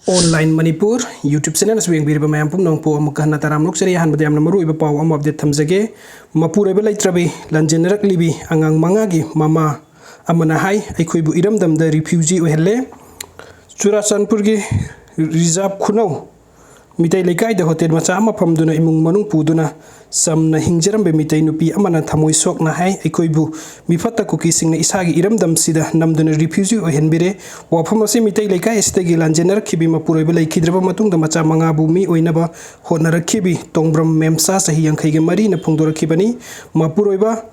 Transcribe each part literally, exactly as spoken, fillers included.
Online Manipur YouTube channel ꯑꯁꯤꯕꯨ ꯌꯦꯡꯕꯤꯔꯤꯕ ꯃꯌꯥꯝ ꯄꯨꯝꯅꯃꯛꯄꯨ ꯑꯃꯨꯛꯀ ꯍꯟꯅ ꯇꯔꯥꯝꯅ ꯑꯣꯛꯆꯔꯤ꯫ ꯑꯍꯥꯟꯕꯗ ꯌꯥꯝꯅ ꯃꯔꯨꯑꯣꯏꯕ ꯄꯥꯎ ꯑꯃ update ꯊꯝꯖꯒꯦ꯫ ꯃꯄꯨꯔꯣꯏꯕ ꯂꯩꯇ꯭ꯔꯕꯤ ꯂꯥꯟꯖꯦꯟꯅꯔꯛꯂꯤꯕꯤ ꯑꯉꯥꯡ ꯃꯉꯥꯒꯤ ꯃꯃꯥ ꯑꯃꯅ ꯍꯥꯏ, ꯑꯩꯈꯣꯏꯕꯨ ꯏꯔꯝꯗꯝꯗ refugee ꯑꯣꯏꯍꯜꯂꯦ꯫ ꯆꯨꯔꯥꯆꯥꯟꯄꯨꯔꯒꯤ ꯔꯤꯖꯥꯕ ꯈꯨꯅꯧ ꯃꯤꯇꯩ ꯂꯩꯀꯥꯏꯗ ꯍꯣꯇꯦꯜ ꯃꯆꯥ ꯑꯃ ꯐꯝꯗꯨꯅ ꯏꯃꯨꯡ ꯃꯅꯨꯡ ꯄꯨꯗꯨꯅ ꯆꯝꯅ ꯍꯤꯡꯖꯔꯝꯕ ꯃꯤꯇꯩ ꯅꯨꯄꯤ ꯑꯃꯅ ꯊꯃꯣꯏ ꯁꯣꯛꯅ ꯍꯥꯏ, ꯑꯩꯈꯣꯏꯕꯨ ꯃꯤꯐꯠꯇ ꯀꯨꯀꯤꯁꯤꯡꯅ ꯏꯁꯥꯒꯤ ꯏꯔꯝꯗꯝꯁꯤꯗ ꯅꯝꯗꯨꯅ refugee ꯑꯣꯏꯍꯟꯕꯤꯔꯦ꯫ ꯋꯥꯐꯝ ꯑꯁꯤ ꯃꯤꯇꯩ ꯂꯩꯀꯥꯏ ꯑꯁꯤꯗꯒꯤ ꯂꯥꯟꯖꯦꯟꯅꯔꯛꯈꯤꯕꯤ ꯃꯄꯨꯔꯣꯏꯕ ꯂꯩꯈꯤꯗ꯭ꯔꯕ ꯃꯇꯨꯡꯗ ꯃꯆꯥ ꯃꯉꯥꯕꯨ ꯃꯤ ꯑꯣꯏꯅꯕ ꯍꯣꯠꯅꯔꯛꯈꯤꯕꯤ ꯇꯣꯡꯕ꯭ꯔꯝ ꯃꯦꯝꯆꯥ ꯆꯍꯤ ꯌꯥꯡꯈꯩꯒ ꯃꯔꯤꯅ ꯐꯣꯡꯗꯣꯔꯛꯈꯤꯕꯅꯤ꯫ ꯃꯄꯨꯔꯣꯏꯕ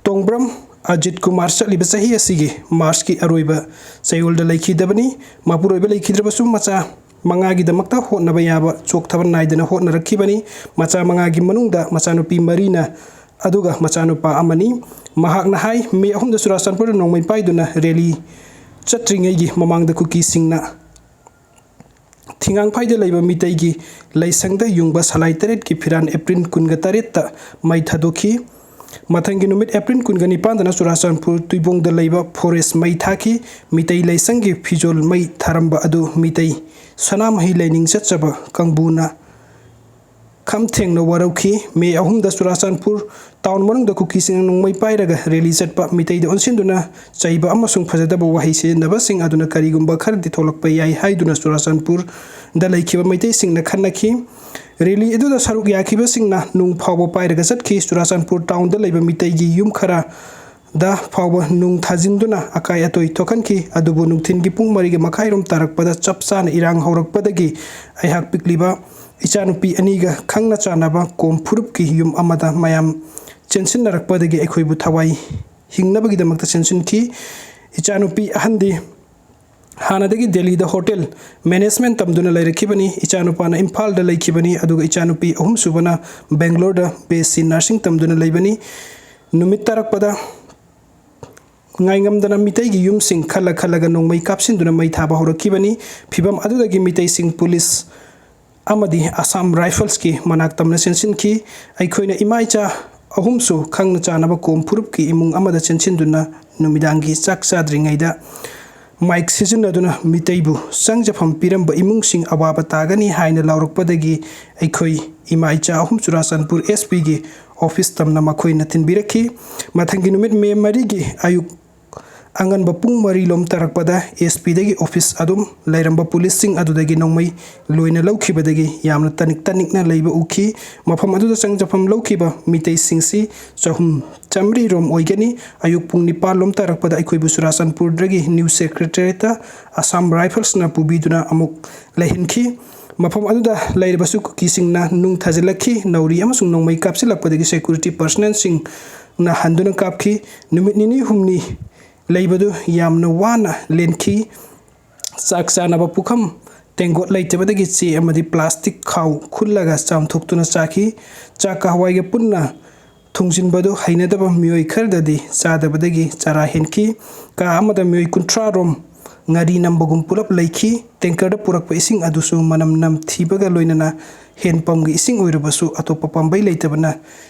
ꯇꯣꯡꯕ꯭ꯔꯝ ꯑꯖꯤꯠ ꯀꯨꯃꯥꯔ ꯆꯠꯂꯤꯕ ꯆꯍꯤ ꯑꯁꯤꯒꯤ ꯃꯥꯔꯆꯀꯤ ꯑꯔꯣꯏꯕ ꯆꯌꯣꯜꯗ ꯂꯩꯈꯤꯗꯕꯅꯤ꯫ ꯃꯄꯨꯔꯣꯏꯕ ꯂꯩꯈꯤꯗ꯭ꯔꯕꯁꯨ ꯃꯆꯥ ꯃꯉꯥꯒꯤꯗꯃꯛꯇ ꯍꯣꯠꯅꯕ ꯌꯥꯕ ꯆꯣꯛꯊꯕ ꯅꯥꯏꯗꯅ ꯍꯣꯠꯅꯔꯛꯈꯤꯕꯅꯤ꯫ ꯃꯆꯥ ꯃꯉꯥꯒꯤ ꯃꯅꯨꯡꯗ ꯃꯆꯥꯅꯨꯄꯤ ꯃꯔꯤꯅ ꯑꯗꯨꯒ ꯃꯆꯥꯅꯨꯄꯥ ꯑꯃꯅꯤ꯫ ꯃꯍꯥꯛꯅ ꯍꯥꯏ, ꯃꯦ ꯑꯍꯨꯝꯗ ꯆꯨꯔꯥꯆꯥꯟꯄꯨꯔꯗ ꯅꯣꯡꯃꯩ ꯄꯥꯏꯗꯨꯅ rally ꯆꯠꯇ꯭ꯔꯤꯉꯩꯒꯤ ꯃꯃꯥꯡꯗ ꯀꯨꯀꯤꯁꯤꯡꯅ ꯊꯤꯉꯥꯡꯐꯥꯏꯗ ꯂꯩꯕ ꯃꯤꯇꯩꯒꯤ ꯂꯥꯏꯁꯪꯗ ꯌꯨꯡꯕ ꯁꯂꯥꯏ ꯇꯔꯦꯠꯀꯤ ꯐꯤꯔꯥꯟ ꯑꯦꯄ꯭ꯔꯤꯜ ꯀꯨꯟꯒ ꯇꯔꯦꯠꯇ ꯃꯩ ꯊꯥꯗꯣꯛꯈꯤ꯫ ꯃꯊꯪꯒꯤ ꯅꯨꯃꯤꯠ ꯑꯦꯄ꯭ꯔꯤꯜ ꯀꯨꯟꯒ ꯅꯤꯄꯥꯟꯗꯅ ꯆꯨꯔꯥꯆꯥꯟꯄꯨꯔ ꯇꯨꯏꯕꯣꯡꯗ ꯂꯩꯕ forest ꯃꯩ ꯊꯥꯈꯤ꯫ ꯃꯤꯇꯩ ꯂꯥꯏꯁꯪꯒꯤ ꯐꯤꯖꯣꯜ ꯃꯩ ꯊꯥꯔꯝꯕ ꯑꯗꯨ ꯃꯤꯇꯩ ꯁꯅꯥꯃꯍꯤ ꯂꯥꯏꯅꯤꯡ ꯆꯠꯆꯕ ꯀꯥꯡꯕꯨꯅ ꯈꯝ ꯊꯦꯡꯅ ꯋꯥꯔꯧꯈꯤ꯫ ꯃꯦ ꯑꯍꯨꯝꯗ ꯆꯨꯔꯥꯆꯥꯟꯄꯨꯔ town ꯃꯅꯨꯡꯗ ꯀꯨꯀꯤꯁꯤꯡꯅ ꯅꯣꯡꯃꯩ ꯄꯥꯏꯔꯒ rally ꯆꯠꯄ ꯃꯤꯇꯩꯗ ꯑꯣꯟꯁꯤꯟꯗꯨꯅ ꯆꯩꯕ ꯑꯃꯁꯨꯡ ꯐꯖꯗꯕ ꯋꯥꯍꯩ ꯁꯤꯖꯤꯟꯅꯕꯁꯤꯡ ꯑꯗꯨꯅ ꯀꯔꯤꯒꯨꯝꯕ ꯈꯔꯗꯤ ꯊꯣꯛꯂꯛꯄ ꯌꯥꯏ ꯍꯥꯏꯗꯨꯅ ꯆꯨꯔꯥꯆꯥꯟꯄꯨꯔꯗ ꯂꯩꯈꯤꯕ ꯃꯩꯇꯩꯁꯤꯡꯅ ꯈꯟꯅꯈꯤ꯫ Rally ꯑꯗꯨꯗ ꯁꯔꯨꯛ ꯌꯥꯈꯤꯕꯁꯤꯡꯅ ꯅꯨꯡ ꯐꯥꯎꯕ ꯄꯥꯏꯔꯒ ꯆꯠꯈꯤ꯫ ꯆꯨꯔꯥꯆꯥꯟꯄꯨꯔ townꯗ ꯂꯩꯕ ꯃꯤꯇꯩꯒꯤ ꯌꯨꯝ ꯈꯔ ꯗ ꯐꯥꯎꯕ ꯅꯨꯡ ꯊꯥꯖꯤꯟꯗꯨꯅ ꯑꯀꯥꯏ ꯑꯇꯣꯏ ꯊꯣꯛꯍꯟꯈꯤ꯫ ꯑꯗꯨꯕꯨ ꯅꯨꯡꯊꯤꯜꯒꯤ ꯄꯨꯡ ꯃꯔꯤꯒ ꯃꯈꯥꯏꯔꯣꯝ ꯇꯥꯔꯛꯄꯗ ꯆꯞ ꯆꯥꯅ ꯏꯔꯥꯡ ꯍꯧꯔꯛꯄꯗꯒꯤ ꯑꯩꯍꯥꯛ ꯄꯤꯛꯂꯤꯕ ꯏꯆꯥꯅꯨꯄꯤ ꯑꯅꯤꯒ ꯈꯪꯅ ꯆꯥꯟꯅꯕ ꯀꯣꯝ ꯐꯨꯔꯨꯞꯀꯤ ꯌꯨꯝ ꯑꯃꯗ ꯃꯌꯥꯝ ꯆꯦꯟꯁꯤꯟꯅꯔꯛꯄꯗꯒꯤ ꯑꯩꯈꯣꯏꯕꯨ ꯊꯋꯥꯏ ꯍꯤꯡꯅꯕꯒꯤꯗꯃꯛꯇ ꯆꯦꯟꯁꯤꯟꯈꯤ꯫ ꯏꯆꯥꯅꯨꯄꯤ ꯑꯍꯟꯗꯤ ꯍꯥꯟꯅꯗꯒꯤ ꯗꯦꯜꯂꯤꯗ ꯍꯣꯇꯦꯜ ꯃꯦꯅꯦꯖꯃꯦꯟ ꯇꯝꯗꯨꯅ ꯂꯩꯔꯛꯈꯤꯕꯅꯤ꯫ ꯏꯆꯥꯅꯨꯄꯥꯅ ꯏꯝꯐꯥꯜꯗ ꯂꯩꯈꯤꯕꯅꯤ, ꯑꯗꯨꯒ ꯏꯆꯥꯅꯨꯄꯤ ꯑꯍꯨꯝꯁꯨꯕꯅ ꯕꯦꯡꯒ꯭ꯂꯣꯔꯗ ꯕꯤ ꯑꯦꯁ ꯁꯤ ꯅꯔꯁꯤꯡ ꯇꯝꯗꯨꯅ ꯂꯩꯕꯅꯤ꯫ ꯅꯨꯃꯤꯠ ꯇꯥꯔꯛꯄꯗ ꯉꯥꯏꯉꯝꯗꯅ ꯃꯤꯇꯩꯒꯤ ꯌꯨꯝꯁꯤꯡ ꯈꯜꯂ ꯈꯜꯂꯒ ꯅꯣꯡꯃꯩ ꯀꯥꯞꯁꯤꯟꯗꯨꯅ ꯃꯩ ꯊꯥꯕ ꯍꯧꯔꯛꯈꯤꯕꯅꯤ꯫ ꯐꯤꯚꯝ ꯑꯗꯨꯗꯒꯤ ꯃꯤꯇꯩꯁꯤꯡ ꯄꯨꯂꯤꯁ ꯑꯃꯗꯤ ꯑꯁꯥꯝ ꯔꯥꯏꯐꯜꯁꯀꯤ ꯃꯅꯥꯛ ꯇꯝꯅ ꯆꯦꯟꯁꯤꯟꯈꯤ꯫ ꯑꯩꯈꯣꯏꯅ ꯏꯃꯥ ꯏꯆꯥ ꯑꯍꯨꯝꯁꯨ ꯈꯪꯅ ꯆꯥꯟꯅꯕ ꯀꯣꯝ ꯐꯨꯔꯨꯞꯀꯤ ꯏꯃꯨꯡ ꯑꯃꯗ ꯆꯦꯟꯁꯤꯟꯗꯨꯅ ꯅꯨꯃꯤꯗꯥꯡꯒꯤ ꯆꯥꯛ ꯆꯥꯗ꯭ꯔꯤꯉꯩꯗ ꯃꯥꯏꯛ ꯁꯤꯖꯤꯟꯅꯗꯨꯅ ꯃꯤꯇꯩꯕꯨ ꯆꯪꯖꯐꯝ ꯄꯤꯔꯝꯕ ꯏꯃꯨꯡꯁꯤꯡ ꯑꯋꯥꯕ ꯇꯥꯒꯅꯤ ꯍꯥꯏꯅ ꯂꯥꯎꯔꯛꯄꯗꯒꯤ ꯑꯩꯈꯣꯏ ꯏꯃꯥ ꯏꯆꯥ ꯑꯍꯨꯝ ꯆꯨꯔꯥꯆꯥꯟꯄꯨꯔ S Pꯒꯤ ꯑꯣꯐꯤꯁ ꯇꯝꯅ ꯃꯈꯣꯏꯅ ꯊꯤꯟꯕꯤꯔꯛꯈꯤ꯫ ꯃꯊꯪꯒꯤ ꯅꯨꯃꯤꯠ May ꯃꯔꯤꯒꯤ ꯑꯌꯨꯛ ꯑꯉꯟꯕ ꯄꯨꯡ ꯃꯔꯤ ꯂꯣꯝ ꯇꯥꯔꯛꯄꯗ S Pꯗꯒꯤ ꯑꯣꯐꯤꯁ ꯑꯗꯨꯝ ꯂꯩꯔꯝꯕ ꯄꯨꯂꯤꯁꯁꯤꯡ ꯑꯗꯨꯗꯒꯤ ꯅꯣꯡꯃꯩ ꯂꯣꯏꯅ ꯂꯧꯈꯤꯕꯗꯒꯤ ꯌꯥꯝꯅ ꯇꯅꯤꯛ ꯇꯅꯤꯛꯅ ꯂꯩꯕ ꯎꯈꯤ꯫ ꯃꯐꯝ ꯑꯗꯨꯗ ꯆꯪꯖꯐꯝ ꯂꯧꯈꯤꯕ ꯃꯤꯇꯩꯁꯤꯡꯁꯤ ꯆꯍꯨꯝ ꯆꯥꯃꯔꯤ ꯔꯣꯝ ꯑꯣꯏꯒꯅꯤ꯫ ꯑꯌꯨꯛ ꯄꯨꯡ ꯅꯤꯄꯥꯟ ꯂꯣꯝ ꯇꯥꯔꯛꯄꯗ ꯑꯩꯈꯣꯏꯕꯨ ꯆꯨꯔꯥꯆꯥꯟꯄꯨꯔꯗꯒꯤ ꯅ꯭ꯌꯨ ꯁꯦꯀ꯭ꯔꯦꯇꯔꯤꯌꯦꯠꯇ ꯑꯁꯥꯝ ꯔꯥꯏꯐꯜꯁꯅ ꯄꯨꯕꯤꯗꯨꯅ ꯑꯃꯨꯛ ꯂꯩꯍꯟꯈꯤ꯫ ꯃꯐꯝ ꯑꯗꯨꯗ ꯂꯩꯔꯕꯁꯨ ꯀꯨꯀꯤꯁꯤꯡꯅ ꯅꯨꯡ ꯊꯥꯖꯤꯜꯂꯛꯈꯤ꯫ ꯅꯧꯔꯤ ꯑꯃꯁꯨꯡ ꯅꯣꯡꯃꯩ ꯀꯥꯞꯁꯤꯜꯂꯛꯄꯗꯒꯤ ꯁꯦꯀ꯭ꯌꯨꯔꯤꯇꯤ ꯄꯔꯁꯅꯦꯜꯁꯤꯡꯅ ꯍꯟꯗꯨꯅ ꯀꯥꯞꯈꯤ꯫ ꯅꯨꯃꯤꯠ ꯅꯤꯅꯤ ꯍꯨꯝꯅꯤ ꯂꯩꯕꯗꯨ ꯌꯥꯝꯅ ꯋꯥꯅ ꯂꯦꯟꯈꯤ꯫ ꯆꯥꯛ ꯆꯥꯅꯕ ꯄꯨꯈꯝ ꯇꯦꯡꯀꯣꯠ ꯂꯩꯇꯕꯗꯒꯤ ꯆꯦ ꯑꯃꯗꯤ ꯄ꯭ꯂꯥꯁꯇꯤꯛ ꯈꯥꯎ ꯈꯨꯜꯂꯒ ꯆꯥꯝꯊꯣꯛꯇꯨꯅ ꯆꯥꯈꯤ꯫ ꯆꯥꯛꯀ ꯍꯋꯥꯏꯒ ꯄꯨꯟꯅ ꯊꯣꯡꯖꯤꯟꯕꯗꯨ ꯍꯩꯅꯗꯕ ꯃꯤꯑꯣꯏ ꯈꯔꯗꯗꯤ ꯆꯥꯗꯕꯗꯒꯤ ꯆꯔꯥ ꯍꯦꯟꯈꯤ꯫ ꯀꯥ ꯑꯃꯗ ꯃꯤꯑꯣꯏ ꯀꯨꯟꯊ꯭ꯔꯥ ꯔꯣꯝ ꯉꯥꯔꯤ ꯅꯝꯕꯒꯨꯝ ꯄꯨꯂꯞ ꯂꯩꯈꯤ꯫ ꯇꯦꯡꯀꯔꯗ ꯄꯨꯔꯛꯄ ꯏꯁꯤꯡ ꯑꯗꯨꯁꯨ ꯃꯅꯝ ꯅꯝꯊꯤꯕꯒ ꯂꯣꯏꯅꯅ ꯍꯦꯟ ꯄꯝꯒꯤ ꯏꯁꯤꯡ ꯑꯣꯏꯔꯕꯁꯨ ꯑꯇꯣꯞꯄ ꯄꯥꯝꯕꯩ ꯂꯩꯇꯕꯅ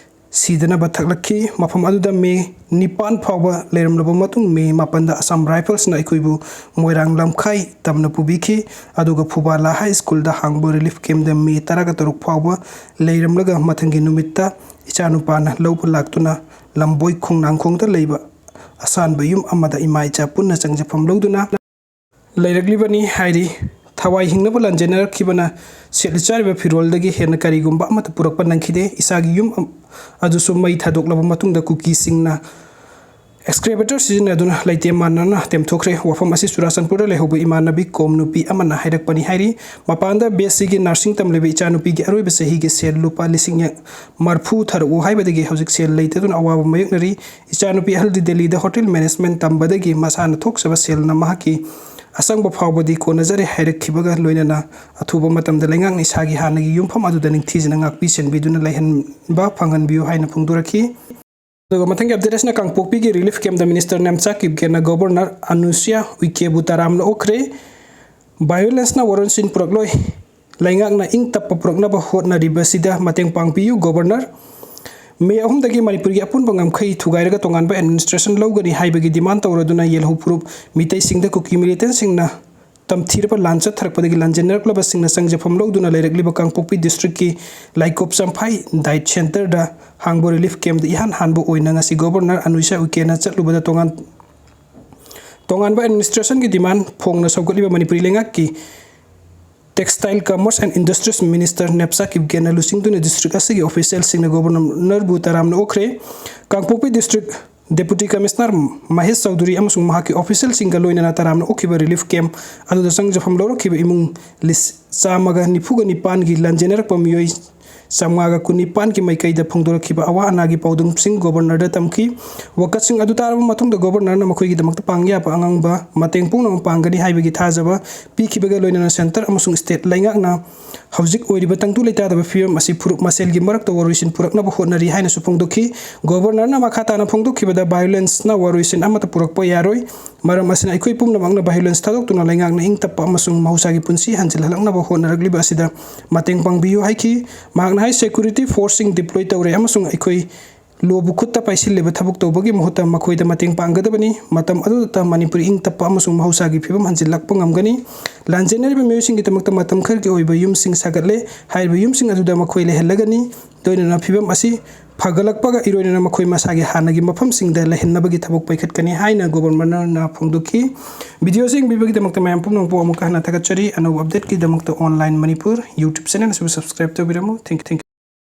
ꯁꯤꯗꯅꯕ ꯊꯛꯂꯛꯈꯤ꯫ ꯃꯐꯝ ꯑꯗꯨꯗ May ꯅꯤꯄꯥꯟ ꯐꯥꯎꯕ ꯂꯩꯔꯝꯂꯕ ꯃꯇꯨꯡ, May ꯃꯥꯄꯟꯗ ꯑꯁꯥꯝ ꯔꯥꯏꯐꯜꯁꯅ ꯑꯩꯈꯣꯏꯕꯨ ꯃꯣꯏꯔꯥꯡ ꯂꯝꯈꯥꯏ ꯇꯝꯅ ꯄꯨꯕꯤꯈꯤ꯫ ꯑꯗꯨꯒ ꯐꯨꯕꯥꯂꯥ ꯍꯥꯏ ꯁ꯭ꯀꯨꯜꯗ ꯍꯥꯡꯕ ꯔꯤꯂꯤꯐ ꯀꯦꯝꯞꯇ May ꯇꯔꯥꯒ ꯇꯔꯨꯛ ꯐꯥꯎꯕ ꯂꯩꯔꯝꯂꯒ, ꯃꯊꯪꯒꯤ ꯅꯨꯃꯤꯠꯇ ꯏꯆꯥꯅꯨꯄꯥꯅ ꯂꯧꯕ ꯂꯥꯛꯇꯨꯅ ꯂꯝꯕꯣꯏ ꯈꯣꯡꯅꯥꯡꯈꯣꯡꯗ ꯂꯩꯕ ꯑꯁꯥꯟꯕ ꯌꯨꯝ ꯑꯃꯗ ꯏꯃꯥ ꯏꯆꯥ ꯄꯨꯟꯅ ꯆꯪꯖꯐꯝ ꯂꯧꯗꯨꯅ ꯂꯩꯔꯛꯂꯤꯕꯅꯤ ꯍꯥꯏꯔꯤ꯫ ꯊꯋꯥꯏ ꯍꯤꯡꯅꯕ ꯂꯥꯟꯖꯦꯟꯅꯔꯛꯈꯤꯕꯅ ꯁꯦꯠꯂꯤ ꯆꯥꯔꯤꯕ ꯐꯤꯔꯣꯜꯗꯒꯤ ꯍꯦꯟꯅ ꯀꯔꯤꯒꯨꯝꯕ ꯑꯃꯠꯇ ꯄꯨꯔꯛꯄ ꯅꯪꯈꯤꯗꯦ꯫ ꯏꯁꯥꯒꯤ ꯌꯨꯝ ꯑꯝ-, ꯑꯗꯨꯁꯨ ꯃꯩ ꯊꯥꯗꯣꯛꯂꯕ ꯃꯇꯨꯡꯗ ꯀꯨꯀꯤꯁꯤꯡꯅ excavator ꯁꯤꯖꯤꯟꯅꯗꯨꯅ ꯂꯩꯇꯦꯝ ꯃꯥꯟꯅꯅ ꯇꯦꯝꯊꯣꯛꯈ꯭ꯔꯦ꯫ ꯋꯥꯐꯝ ꯑꯁꯤ ꯆꯨꯔꯥꯆꯥꯟꯄꯨꯔꯗ ꯂꯩꯍꯧꯕ ꯏꯃꯥꯟꯅꯕꯤ ꯀꯣꯝ ꯅꯨꯄꯤ ꯑꯃꯅ ꯍꯥꯏꯔꯛꯄꯅꯤ ꯍꯥꯏꯔꯤ꯫ ꯃꯄꯥꯟꯗ B S C ꯒꯤ ꯅꯔꯁꯤꯡ ꯇꯝꯂꯤꯕ ꯏꯆꯥꯅꯨꯄꯤꯒꯤ ꯑꯔꯣꯏꯕ ꯆꯍꯤꯒꯤ ꯁꯦꯜ ꯂꯨꯄꯥ ꯂꯤꯁꯤꯡ ꯃꯔꯐꯨ ꯊꯥꯔꯛꯎ ꯍꯥꯏꯕꯗꯒꯤ ꯍꯧꯖꯤꯛ ꯁꯦꯜ ꯂꯩꯇꯗꯨꯅ ꯑꯋꯥꯕ ꯃꯥꯌꯣꯛꯅꯔꯤ꯫ ꯏꯆꯥꯅꯨꯄꯤ ꯑꯍꯜꯗꯤ ꯗꯦꯜꯂꯤꯗ ꯍꯣꯇꯦꯜ ꯃꯦꯅꯦꯖꯃꯦꯟꯠ ꯇꯝꯕꯗꯒꯤ ꯃꯁꯥꯅ ꯊꯣꯛꯆꯕ ꯁꯦꯜꯅ ꯃꯍꯥꯛꯀꯤ ꯑꯆꯪꯕ ꯐꯥꯎꯕꯗꯤ ꯀꯣꯟꯅꯖꯔꯦ ꯍꯥꯏꯔꯛꯈꯤꯕꯒ ꯂꯣꯏꯅꯅ ꯑꯊꯨꯕ ꯃꯇꯝꯗ ꯂꯩꯉꯥꯛꯅ ꯏꯁꯥꯒꯤ ꯍꯥꯟꯅꯒꯤ ꯌꯨꯝꯐꯝ ꯑꯗꯨꯗ ꯅꯤꯡꯊꯤꯖꯅ ꯉꯥꯛꯄꯤ ꯁꯦꯟꯕꯤꯗꯨꯅ ꯂꯩꯍꯟꯕ ꯐꯪꯍꯟꯕꯤꯌꯨ ꯍꯥꯏꯅ ꯐꯣꯡꯗꯣꯔꯛꯈꯤ꯫ ꯑꯗꯨꯒ ꯃꯊꯪꯒꯤ ꯑꯞꯗꯦꯠ ꯑꯁꯤꯅ ꯀꯥꯡꯄꯣꯛꯄꯤꯒꯤ ꯔꯤꯂꯤꯐ ꯀꯦꯝꯞꯇ ꯃꯤꯅꯤꯁꯇꯔ ꯅꯦꯝꯆꯥ ꯀꯤꯞꯒꯦꯟꯅ ꯒꯣꯕꯔꯅꯔ ꯑꯅꯨꯁꯨꯌꯥ ꯎꯏꯀꯦꯕꯨ ꯇꯔꯥꯝꯅ ꯑꯣꯛꯈ꯭ꯔꯦ꯫ Violence ꯅ ꯋꯥꯔꯣꯟꯁꯤꯟ ꯄꯨꯔꯛꯂꯣꯏ, ꯂꯩꯉꯥꯛꯅ ꯏꯪ ꯇꯞꯄ ꯄꯨꯔꯛꯅꯕ ꯍꯣꯠꯅꯔꯤꯕꯁꯤꯗ ꯃꯇꯦꯡ ꯄꯥꯡꯕꯤꯌꯨ꯫ ꯒꯣꯕꯔꯅꯔ ꯃꯦ ꯑꯍꯨꯝꯗꯒꯤ ꯃꯅꯤꯄꯨꯔꯒꯤ ꯑꯄꯨꯟꯕ ꯉꯝꯈꯩ ꯊꯨꯒꯥꯏꯔꯒ ꯇꯣꯉꯥꯟꯕ administration ꯂꯧꯒꯅꯤ ꯍꯥꯏꯕꯒꯤ demand ꯇꯧꯔꯗꯨꯅ ꯌꯦꯜꯍꯧ ꯐꯨꯔꯨꯞ ꯃꯤꯇꯩꯁꯤꯡꯗ ꯀꯨꯀꯤ militantꯁꯤꯡꯅ ꯇꯝꯊꯤꯔꯕ ꯂꯥꯟ ꯆꯠꯊꯔꯛꯄꯗꯒꯤ ꯂꯥꯟꯖꯦꯟꯅꯔꯛꯂꯕꯁꯤꯡꯅ ꯆꯪꯖꯐꯝ ꯂꯧꯗꯨꯅ ꯂꯩꯔꯛꯂꯤꯕ ꯀꯥꯡꯄꯣꯛꯄꯤ districtꯀꯤ ꯂꯥꯏꯀꯣꯞ ꯆꯝꯐꯥꯏ diet centreꯗ ꯍꯥꯡꯕ relief campꯇ ꯏꯍꯥꯟ ꯍꯥꯟꯕ ꯑꯣꯏꯅ ꯉꯁꯤ Governor ꯑꯅꯨꯏꯁꯥ ꯎꯏꯀꯦꯅ ꯆꯠꯂꯨꯕꯗ ꯇꯣꯉꯥꯟ ꯇꯣꯉꯥꯟꯕ administrationꯒꯤ demand ꯐꯣꯡꯅ ꯁꯧꯒꯠꯂꯤꯕ ꯃꯅꯤꯄꯨꯔꯤ ꯂꯩꯉꯥꯛꯀꯤ Textile, Commerce and Industries Minister ꯅꯦꯞꯆꯥ ꯀꯤꯞꯒꯦꯟꯅ ꯂꯨꯆꯤꯡꯗꯨꯅ district ꯑꯁꯤꯒꯤ officialꯁꯤꯡꯅ Governorꯕꯨ ꯇꯔꯥꯝꯅ ꯑꯣꯛꯈ꯭ꯔꯦ꯫ ꯀꯥꯡꯄꯣꯛꯄꯤ district Deputy Commissioner Mahesh Chaudhuri ꯑꯃꯁꯨꯡ ꯃꯍꯥꯛꯀꯤ officialꯁꯤꯡꯒ ꯂꯣꯏꯅꯅ ꯇꯔꯥꯝꯅ ꯑꯣꯛꯈꯤꯕ relief camp ꯑꯗꯨꯗ ꯆꯪꯖꯐꯝ ꯂꯧꯔꯛꯈꯤꯕ ꯏꯃꯨꯡ ꯂꯤꯁ ꯆꯥꯝꯃꯒ ꯅꯤꯐꯨꯒ ꯅꯤꯄꯥꯟꯒꯤ ꯂꯥꯟꯖꯦꯟꯅꯔꯛꯄ ꯃꯤꯑꯣꯏ ꯆꯥꯝꯃꯉꯥꯒ ꯀꯨꯟꯅꯤꯄꯥꯟꯒꯤ ꯃꯥꯏꯀꯩꯗ ꯐꯣꯡꯗꯣꯔꯛꯈꯤꯕ ꯑꯋꯥ ꯑꯅꯥꯒꯤ ꯄꯥꯎꯗꯝꯁꯤꯡ Governorꯗ ꯇꯝꯈꯤ꯫ ꯋꯥꯀꯠꯁꯤꯡ ꯑꯗꯨ ꯇꯥꯔꯕ ꯃꯇꯨꯡꯗ Governorꯅ ꯃꯈꯣꯏꯒꯤꯗꯃꯛꯇ ꯄꯥꯡ ꯌꯥꯕ ꯑꯉꯝꯕ ꯃꯇꯦꯡ ꯄꯨꯝꯅꯃꯛ ꯄꯥꯡꯒꯅꯤ ꯍꯥꯏꯕꯒꯤ ꯊꯥꯖꯕ ꯄꯤꯈꯤꯕꯒ ꯂꯣꯏꯅꯅ centre ꯑꯃꯁꯨꯡ state ꯂꯩꯉꯥꯛꯅ ꯍꯧꯖꯤꯛ ꯑꯣꯏꯔꯤꯕ ꯇꯪꯗꯨ ꯂꯩꯇꯥꯗꯕ ꯐꯤꯕꯝ ꯑꯁꯤ ꯐꯨꯔꯨꯞ ꯃꯁꯦꯜꯒꯤ ꯃꯔꯛꯇ ꯋꯥꯔꯣꯏꯁꯤꯟ ꯄꯨꯔꯛꯅꯕ ꯍꯣꯠꯅꯔꯤ ꯍꯥꯏꯅꯁꯨ ꯐꯣꯡꯗꯣꯛꯈꯤ꯫ Governorꯅ ꯃꯈꯥ ꯇꯥꯅ ꯐꯣꯡꯗꯣꯛꯈꯤꯕꯗ violenceꯅ ꯋꯥꯔꯣꯏꯁꯤꯟ ꯑꯃꯠꯇ ꯄꯨꯔꯛꯄ ꯌꯥꯔꯣꯏ꯫ ꯃꯔꯝ ꯑꯁꯤꯅ ꯑꯩꯈꯣꯏ ꯄꯨꯝꯅꯃꯛꯅ violence ꯊꯥꯗꯣꯛꯇꯨꯅ ꯂꯩꯉꯥꯛꯅ ꯏꯪ ꯇꯞꯄ ꯑꯃꯁꯨꯡ ꯃꯍꯧꯁꯥꯒꯤ ꯄꯨꯟꯁꯤ ꯍꯟꯖꯤꯜꯍꯜꯂꯛꯅꯕ ꯍꯣꯠꯅꯔꯛꯂꯤꯕ ꯑꯁꯤꯗ ꯃꯇꯦꯡ ꯄꯥꯡꯕꯤꯌꯨ ꯍꯥꯏꯈꯤ꯫ ꯃꯍꯥꯛꯅ ꯍꯥꯏ, security forceꯁꯤꯡ deploy ꯇꯧꯔꯦ ꯑꯃꯁꯨꯡ ꯑꯩꯈꯣꯏ ꯂꯣꯕꯨ ꯈꯨꯠꯇ ꯄꯥꯏꯁꯤꯜꯂꯤꯕ ꯊꯕꯛ ꯇꯧꯕꯒꯤ ꯃꯍꯨꯠꯇ ꯃꯈꯣꯏꯗ ꯃꯇꯦꯡ ꯄꯥꯡꯒꯗꯕꯅꯤ꯫ ꯃꯇꯝ ꯑꯗꯨꯗꯇ ꯃꯅꯤꯄꯨꯔ ꯏꯪ ꯇꯞꯄ ꯑꯃꯁꯨꯡ ꯃꯍꯧꯁꯥꯒꯤ ꯐꯤꯕꯝ ꯍꯟꯖꯤꯜꯂꯛꯄ ꯉꯝꯒꯅꯤ꯫ ꯂꯥꯟꯖꯦꯟꯅꯔꯤꯕ ꯃꯤꯑꯣꯏꯁꯤꯡꯒꯤꯗꯃꯛꯇ ꯃꯇꯝ ꯈꯔꯒꯤ ꯑꯣꯏꯕ ꯌꯨꯝꯁꯤꯡ ꯁꯥꯒꯠꯂꯦ꯫ ꯍꯥꯏꯔꯤꯕ ꯌꯨꯝꯁꯤꯡ ꯑꯗꯨꯗ ꯃꯈꯣꯏ ꯂꯩꯍꯜꯂꯒꯅꯤ꯫ ꯂꯣꯏꯅꯅ ꯐꯤꯕꯝ ꯑꯁꯤ ꯐꯒꯠꯂꯛꯄꯒ ꯏꯔꯣꯏꯅꯅ ꯃꯈꯣꯏ ꯃꯁꯥꯒꯤ ꯍꯥꯟꯅꯒꯤ ꯃꯐꯝꯁꯤꯡꯗ ꯂꯩꯍꯟꯅꯕꯒꯤ ꯊꯕꯛ ꯄꯥꯏꯈꯠꯀꯅꯤ ꯍꯥꯏꯅ Governorꯅ ꯐꯣꯡꯗꯣꯛꯈꯤ꯫ Videoꯁꯤ ꯌꯦꯡꯕꯤꯕꯒꯤꯗꯃꯛꯇ ꯃꯌꯥꯝ ꯄꯨꯝꯅꯃꯛꯄꯨ ꯑꯃꯨꯛꯀ ꯍꯟꯅ ꯊꯥꯒꯠꯆꯔꯤ꯫ ꯑꯅꯧꯕ updateꯀꯤꯗꯃꯛꯇ Online Manipur YouTube channel ꯑꯁꯤꯕꯨ subscribe ꯇꯧꯕꯤꯔꯝꯃꯨ꯫ Thank you, thank you꯫